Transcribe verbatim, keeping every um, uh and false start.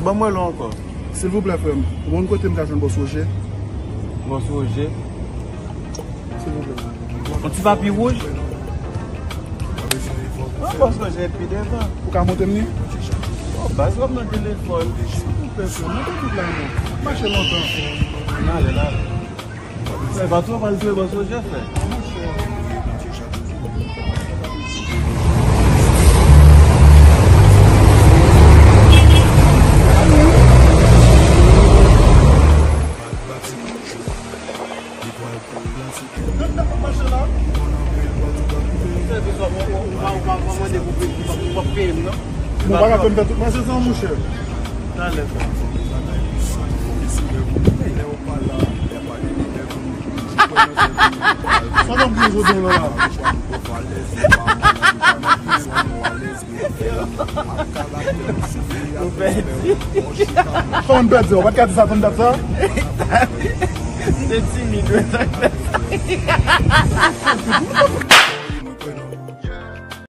Ban m wè l ankò. Silvouplè, frè m, ou konn kote m ka jwenn Bòs Woje? Bòs Woje? Silvouplè. Yon ti papi wouj? An, Bòs Woje pi devan. Ou ka montre m li? O, baz, w ap nan telefòn. Silvouplè, frè m, montre tout la non. Mache lontan. N ale, n ale. Frè, pa twò pral jwe Bòs Woje, frè. Ou pa ka fè m pèdi tout mesaj sa, monchè. Talè, frè. Sa w ap di jodi a la? Ou pèdi. Kòman m pèdi? Ou pa t ka di sa tann dat sa? Se timid, wi.